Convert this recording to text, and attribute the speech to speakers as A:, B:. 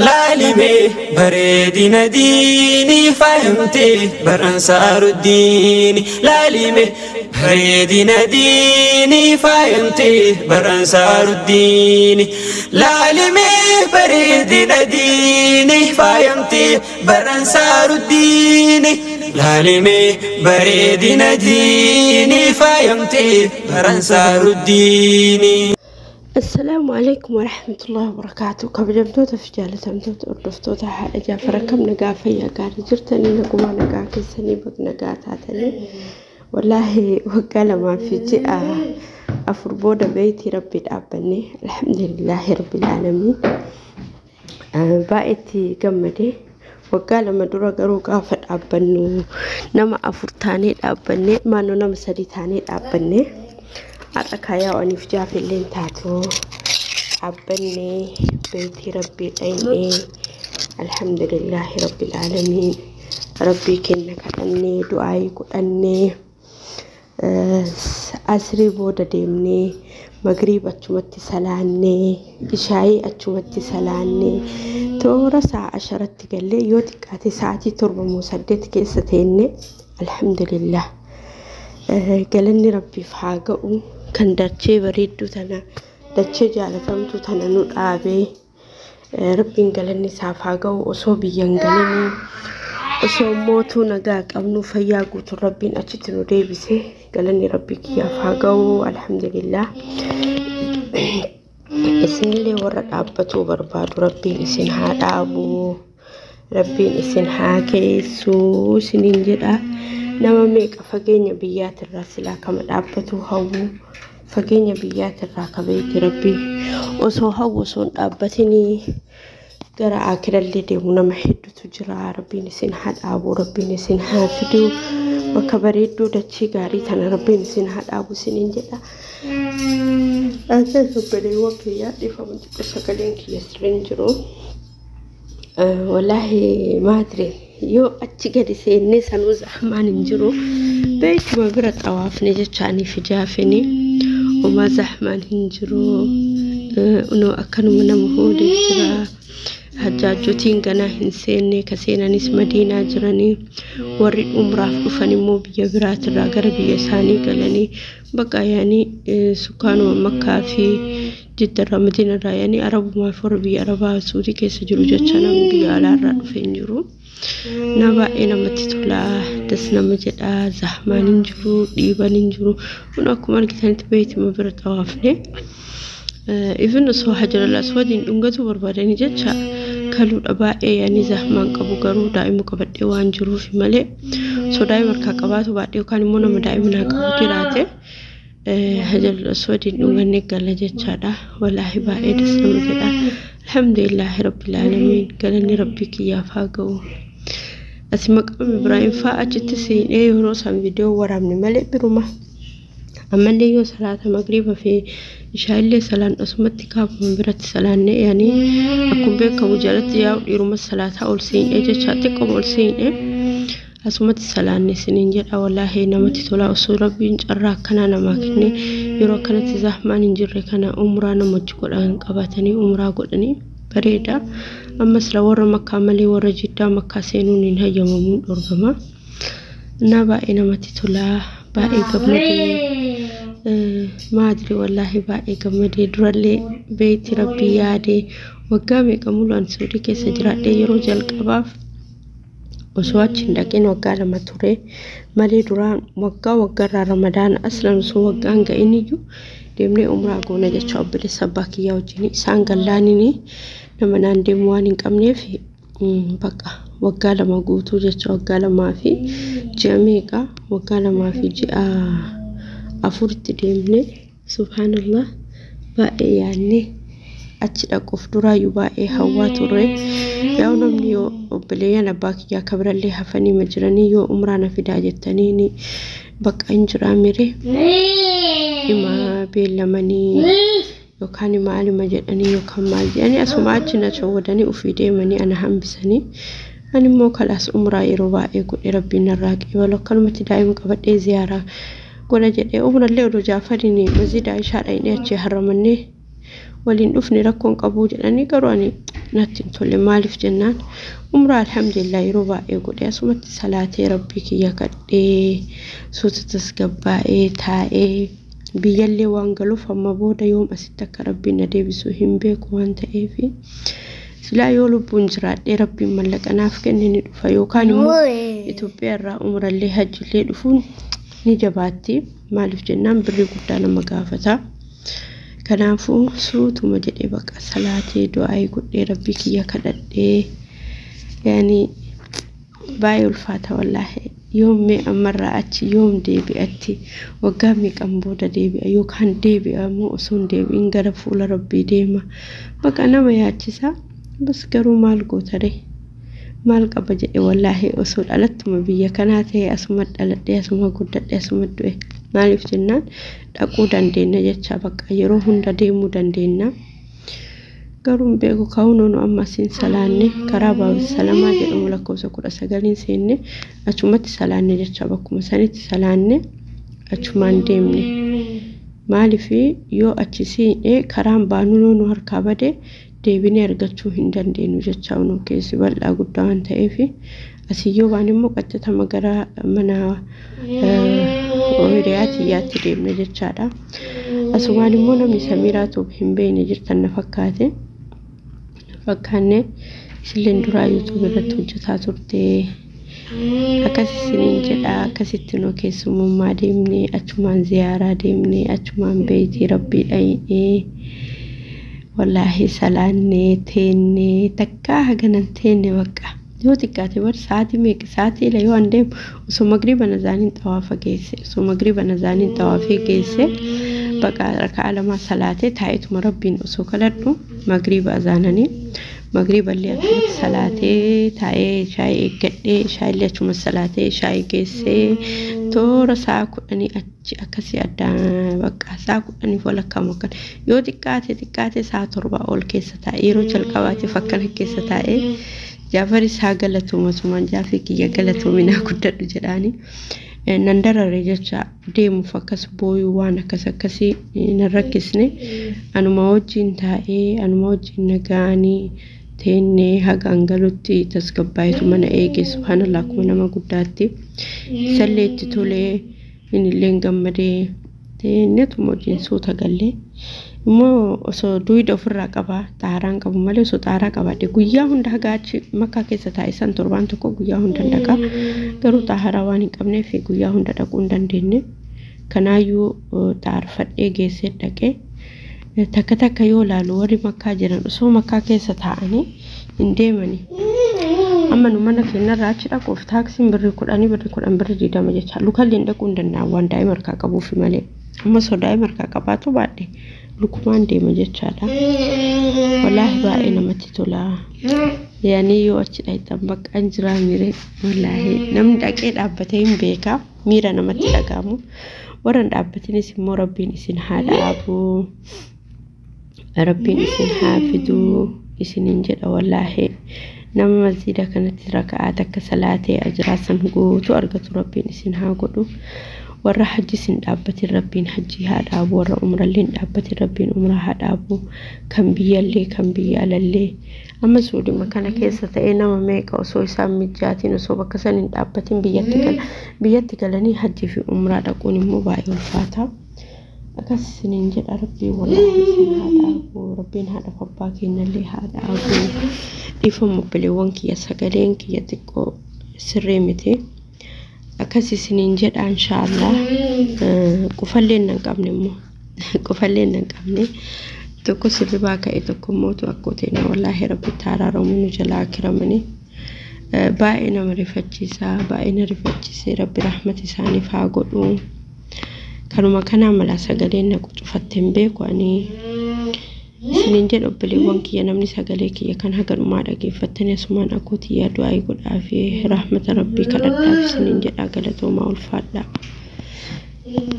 A: Laalimee bareedina diinii faayamtee baransaaruddini. Laalimee bareedina diinii faayamtee baransaaruddini. Laalimee bareedina diinii faayamtee baransaaruddini. Laalimee bareedina diinii faayamtee baransaaruddini.
B: السلام عليكم ورحمة الله وبركاته. Kabajamtoota fi jaalatamtoota hordoftoota haadha Jaafar, akkam nagaa, fayyaa gaarii jirtanii? Nagumaa, nagaa keessanii? Baga nagaa taatanii. Wallaahi waggaa 2 fi ji'a 4 booda beeytii rabbii dhaabbanne. Alhamdulillaahi rabbil aalamiin, baay'eetti gammadee. Waggaa 2 dura garuu gaafa dhaabbannu nama afur taanee dhaabbanne, maannoo nama sadi taanee dhaabbanne. Har'a kaayaa aniif jaafilleen taatu dhaabbannee beeytii rabbii dhaynee. Alhamdulillaahi rabbil aalamiin, rabbii kenna kadhannee, du'aayii godhannee, asrii booda deemnee, magriib achumatti salaannee, ishaayii achumatti salaannee, toora sa'a 10tti gallee, yoo xiqqaate sa'aatii 7 moo 8 keessa teenne. Alhamdulillah, galanni rabbiif haa ga'u kan dachee bareedduu tana, dachee jaalatamtuu tana nu dhaabee. Rabbiin galanni isaaf haa ga'u. Osoo biyyan galinii, osoo mootuu nagaa qabnu, fayyaa guutuun rabbiin achitti nu deebise. Galanni rabbii kiyyaaf haa ga'u. Alhamdulillah. Isinillee warra dhaabbatuu barbaadu rabbiin isin haa dhaabu, rabbiin isin haa keessuu isiniin jedha. Nama meeqa fageenya biyyaatirraa silaa kama dhaabbatu hawwu, fageenya biyyaatirraa kabeeti rabbii osoo hawwu osoo hin dhaabbatinii gara akirallee deemu nama hedduutu jira. Rabbiin isin haa dhaabu, rabbiin isin haa fidu, bakka bareedduu dachee gaarii tana rabbiin isin haa dhaabu isiniin jedha. Obboleewwan kiyyaa, dhiifama, xiqqoo sagaleen kiyya sirriin jiru. Wallaahi maadire yoo achi gadi seennee sanuu zahmaan hin jiru. Beekuma bira xawaafne jechaanii fi jaafini. Homaa zahmaan hin jiru. Unoo akkanuma nama hoodee jira. Hajjaajjotiin ganaa hin seenne, ka seenanis madiinaa jiranii, warri umraaf dhufan immoo biyya biraatirraa gara biyya isaanii galanii, bakka yaanii sukkaanuma Makkaa fi Jiddarraa, Madiinarraa, yaanii Arabumaa fi warra biyya Arabaa Suudii keessa jiru jecha, namni biyya alaarraa dhufe hin jiru. Na baay'ee namatti tola, das nama jedha, zahmaan hin jiru, dhiiban hin jiru. Kun akkuma argitanitti beeytima bira xawaafne. Even osoo hajaral aswadiin dhungatu barbaadanii jecha kaluudha, baay'ee yaanii zahmaan qabu. Garuu daa'ima qabadhee waan jiruuf malee, osoo daa'ima harkaa qabaatu baadhee yookaan immoo nama daa'ima naa qabu jiraate, hajaral aswadiin dhungannee gala jechaadha. Wallaahi baay'ee das nama jedha. Alhamdulillaahi rabbil aalamiin, galanni rabbii kiyyaaf haa ga'u. Asi maqaan Ibraahim fa'aa achitti seenee yeroo isaan viidiyoo waraabne malee biruma. Ammallee yoo salaata magriiba fi ishaallee salaan asumatti kaabuma biratti salaanne. Yaanii akkuma beekamu jalatti yaa'u dhiiruma salaataa ol seenee jecha, xiqqooma ol seenee asumatti salaanne isiniin jedha. Wallaahi namatti tola. Osoo rabbiin carraa akkanaa namaa kenne, yeroo akkanatti zahmaan hin jirre kana umraa nama hojii godhan qabatanii umraa godhanii bareeda. Ammas la warra Makkaa malee warra Jiddaa Makkaa seenuun hin hayyamamuun dhorgama. እና baay'ee namatti tola, baay'ee gammadee. Maadri wallaahi baay'ee gammadee. Durallee beeyti rabbii yaadee waggaa meeqa mulu an Suudii keessa jiraadhee, yeroo jalqabaaf osoo achi hin dhaqin waggaa 2 ture malee, duraan waggaa waggaarraa Ramadaana aslan osoo waggaan ga'in iyyuu deemnee umraa goona jecha obboleessa abbaa kiyyaa wajjin. Isaan gallaanini nama naan deemu waan hin qabneef, bakka waggaa 2 guutuu jecha, waggaa 2 fi ji'a meeqa, waggaa 2 fi ji'a 4tti deemne. Subhaanallah, baay'ee yaadne achi dhaquuf. Duraayyuu baay'ee hawwaa turre. Yaa'u namni yoo obboleeyyan abbaa kiyyaa kabirallee hafanii ma jiranii, yoo umraa na fidaa jettanii bakka hin jiraa mire, ima beellamanii yookaan maalima jedhanii yookaan maal jedhanii asuma achi na shawwadanii ofii deemanii ana hambisanii. Ani immoo kalaas umraa yeroo baay'ee godhe, rabbiin narraa qeebalu, akkanumatti daa'ima qabadhee ziyaaraa godha jedhee, umrallee odoo Jaafariin masjida Aishaa dhaqnee achi haramannee. Waliin dhufne rakkoon qabuu jedhanii garuu ani natti hin tolle. Maaliif jennaan umraa alhamdulillah yeroo baay'ee godhe asumatti salaatee rabbii kiyya kadhee suuta tasgabbaa'ee taa'ee biyyallee waan galuuf amma booda yoom asitti akka rabbiin na deebisu hin beeku waan ta'eef silaa yoo lubbuun jiraadhee rabbiin mallaqa naaf kenne ni dhufa yookaan immoo Itoophiyaa irraa umrallee hajjillee dhufuun ni jabaatti. Maaliif jennaan birrii guddaa nama gaafata. Kanaafuu suutuma jedhee baqa salaatee du'aayii godhee rabbii kiyya kadhadhee yaani baay'ee ulfaata wallaahi. Yoom mee ammarraa achi yoom deebi'atti waggaa meeqan booda deebi'a yookaan deebi'a moo osoo hin deebi'in gara fuula rabbii deema. Baqa nama yaachisa. Bas garuu maal goota ree? Maal qaba jedhe wallaahi osoo dhalattuma biyya kanaa ta'e asuma dhaladhee asuma guddadhee asuma du'e. Maaliif jennaan dhaquu dandeenya jecha bakka yeroo hunda deemuu dandeenya. Garuu hin beeku ka'uun nu amma asiin salaanne karaa Baabul Salamaa jedhamu lakkoofsa 19 seenne achumatti salaanne jecha bakkuma sanitti salaanne achumaan deemne. Maaliif yoo achi siinee karaan baanu nu harkaa bade deebinee argachuu hin dandeenyu jecha nu keessi bal'aa guddaa waan ta'eef asii yoo baan immoo qaccatama gara mana hiriyaa tiyyaatti deemne jechaadha. Asumaan immoo namni Samiiraa Tuub hin beekne jirtan na fakkaate. Fakkaanne isilleen duraa YouTube irratti hojjetaa turte. Akkas isiniin jedha akkasitti nu keessummaa deemne achumaan ziyaaraa deemne achumaan beeytii rabbii dhayinee wallaahi salaannee teennee takkaa haganan teenne bakka. Yoo xiqqaate bar sa'aatii meeqa sa'aatii yoo an deemu osoo magriiba nazaaniin xawaafa geesse osoo magriiba nazaaniin xawaafee geesse baqa rakaa lama salaatee taa'eetuma rabbiin osoo kadhadhu magriiba azaananii magriiba illee achumatti salaatee taa'ee shaayii eeggadhee shaayii achuma salaatee shaayii geessee toora sa'a 10 achi akkasii addaan bakka sa'a 10 walakkaa akkan yoo xiqqaate xiqqaate sa'a 7 ol keessa taa'ee yeroo jalqabaatiif akkana keessa taa'ee Jaafaris haa galatooma sumaan jaafii kiyya galatoominaa guddadhu jedhaani. Nan darare jecha deemuuf akkas booyuu waan akkas akkasii nan rakkisne anuma wajjin taa'ee anuma wajjin nagaanii teennee haga angalutti tasgabbaa'etu mana eege subhaanallah akkuma nama guddaatti isallee itti tolee innillee gammadee teenneetuma wajjin suuta gallee immoo osoo duwida ofirraa qabaa xaaraan qabu malee osoo xaaraa qabaadhe guyyaa hunda haga achi makkaa keessa taa'e san torbaan tokko guyyaa hunda dhaqa garuu xaaraa waan hin qabneef guyyaa hunda dhaquu hin dandeenye. Kanaayyuu xaarfadhee geessee dhaqee takka takka yoo ilaalu warri makkaa jiran osoo makkaa keessa taa'anii hin deemani. Amma nu mana keenyarraa achi dhaquuf taaksiin birrii 10 birrii 10 birrii 20 jecha lukalleen dhaquu hin danda'an waan daa'ima harkaa qabuuf malee. Amma osoo daa'ima harkaa qabaatu baadhe lukumaan deema jechaadha. Wallaahi baay'ee namatti tola. Yaani yoo achi dhaqxan bakka hin jiraa miire wallaahi namni dhaqee dhaabbatee hin beeka miira namatti dhaga'amu. Warra hin dhaabbatinis immoo rabbiin isin haa dhaabu. Rabbiin isin haa fiduu isiniin jedha wallaahi. Nama masjiida kanatti raka'aa takka salaatee ajiraa san guutuu argatu rabbiin isin haa godhu. Warra hajji isin dhaabbatin rabbiin hajji haa dhaabu. Warra umrallee hin dhaabbatin rabbiin umraa haa dhaabu. Kan biyyallee kan biyya alallee. Amma suudhuma kana keessa ta'ee nama meeqa osoo isaan mijjaatiin osoo bakka san hin dhaabbatin biyyatti galanii hajjii fi umraa dhaquun immoo baay'ee ulfaata. Akkas isiniin jedha rabbiin wallaahi isin haa dhaabu. Rabbiin haadhaaf abbaa keenyallee haa dhaabu. Dhiifama obboleewwan kiyya sagaleen kiyya xiqqoo sirrii miti. Akkas isiniin jedha inshaallah. Qufallee hin qabne immoo qufallee hin qabne tokko sirribaa ka'e tokko immoo akkoo ta'e wallaahi rabbitti araaramu nu jalaa kiramanii. Baay'ee nama rifachiisa baay'ee na rifachiisee rabbi rahmata isaaniif haa godhu. Kanuma kanaa mala sagaleen na qucufatte hin beeku ani. Isiniin jedha obboleewwan kiyya namni sagalee kiyya kan haganumaa dhageeffattanii asumaan akkoo tiyyaa du'aa godhaa fi rahmata rabbii kadhadhaaf isiniin jedha galatoomaa ulfaadha.